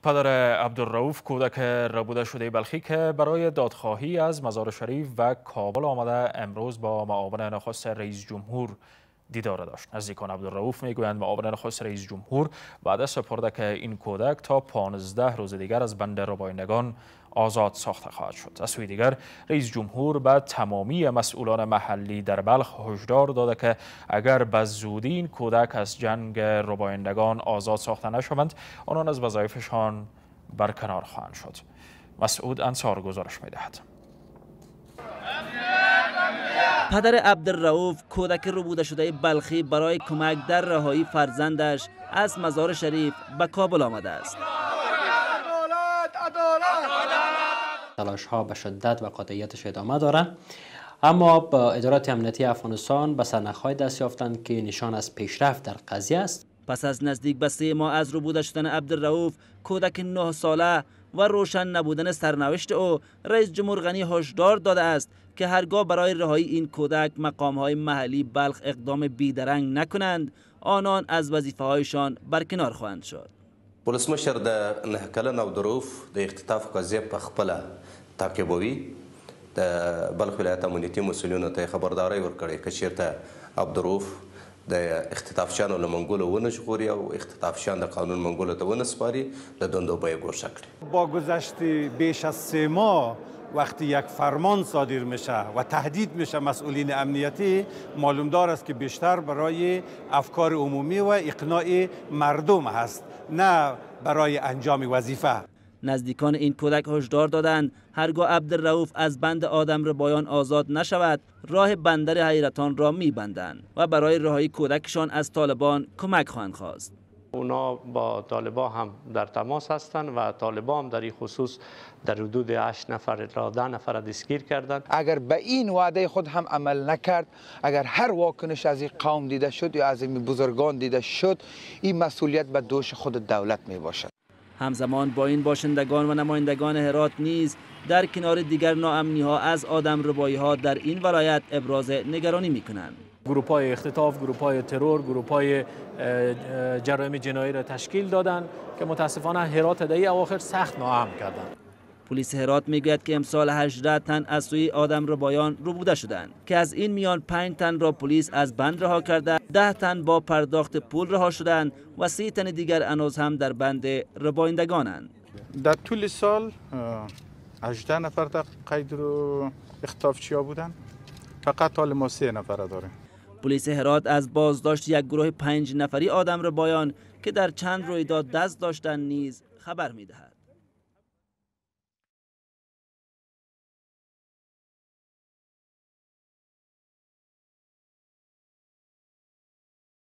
پدر عبدالرؤوف، کودک ربوده شده بلخی که برای دادخواهی از مزار شریف و کابل آمده، امروز با معاون نخست رئیس جمهور دیدار داشت. نزدیکان عبدالرؤوف میگویند معاون نخست رئیس جمهور وعده سپرده که این کودک تا 15 روز دیگر از بند ربایندگان آزاد ساخته خواهد شد. از سوی دیگر، رئیس جمهور به تمامی مسئولان محلی در بلخ هشدار داده که اگر به زودی این کودک از جنگ ربایندگان آزاد ساخته نشوند، آنان از وظایفشان برکنار خواهند شد. مسعود انصار گزارش میدهد. پدر عبدالرؤوف، کودک ربوده شده بلخی، برای کمک در رهایی فرزندش از مزار شریف به کابل آمده است. تلاش ها به شدت و قاطعیتش ادامه داره، اما با ادارات امنیتی افغانستان به سرنخ‌های دست یافتند که نشان از پیشرفت در قضیه است. پس از نزدیک به 3 ماه از ربوده شدن عبدالرؤوف، کودک 9 ساله، و روشن نبودن سرنوشت او، رئیس جمهور غنی هشدار داده است که هرگاه برای رهایی این کودک مقام های محلی بلخ اقدام بیدرنگ نکنند، آنان از وظیفه هایشان برکنار خواهند شد. ولسمشر د 9 کلن عبدالرؤف د اختطاف قضیه په خپله تعقیبوي. د بلخ ولایت امنیتي مسؤلینو ته خبرداری ورکړی که چیرته عبدالرؤف د اختطافچیانو له منګولو ونه ژغوري او اختطافچیان د قانون منګولو ته ونه سپاري، له دندو به یې ګوښه کړي. با گذشت بیش از 3 ماه، وقتی یک فرمان صادر میشه و تهدید میشه مسئولین امنیتی، معلوم دار است که بیشتر برای افکار عمومی و اقناع مردم هست، نه برای انجام وظیفه. نزدیکان این کودک هشدار دادند هرگاه عبدالرؤوف از بند آدم ربایان آزاد نشود، راه بندر حیرتان را میبندند و برای رهایی کودکشان از طالبان کمک خواهند خواست. اونا با طالبا هم در تماس هستند و طالبا هم در این خصوص در حدود 8 نفر تا 10 نفر دستگیر کردند. اگر به این وعده خود هم عمل نکرد، اگر هر واکنش از این قوم دیده شد یا از این بزرگان دیده شد، این مسئولیت به دوش خود دولت می باشد. همزمان با این، باشندگان و نمایندگان هرات نیز در کنار دیگر ناامنی ها از آدم ربایی ها در این ولایت ابراز نگرانی می کنند. گروپ های اختطاف، گروپ های ترور، گروپ های جرایم جنایی را تشکیل دادن که متاسفانه هرات در این اواخر سخت ناامن کردن. پلیس هرات میگوید که امسال 18 تن از سوی آدم ربایان ربوده شدند که از این میان 5 تن را پلیس از بند رها کرده، 10 تن با پرداخت پول رها شدند و 3 تن دیگر هنوز هم در بند ربایندگانند. در طول سال 18 نفر در قید رو اختطافچیا بودن، فقط حال ما 3 نفر داریم. پلیس هرات از بازداشت یک گروه پنج نفری آدم ربایان که در چند رویداد دست داشتند نیز خبر میدهد.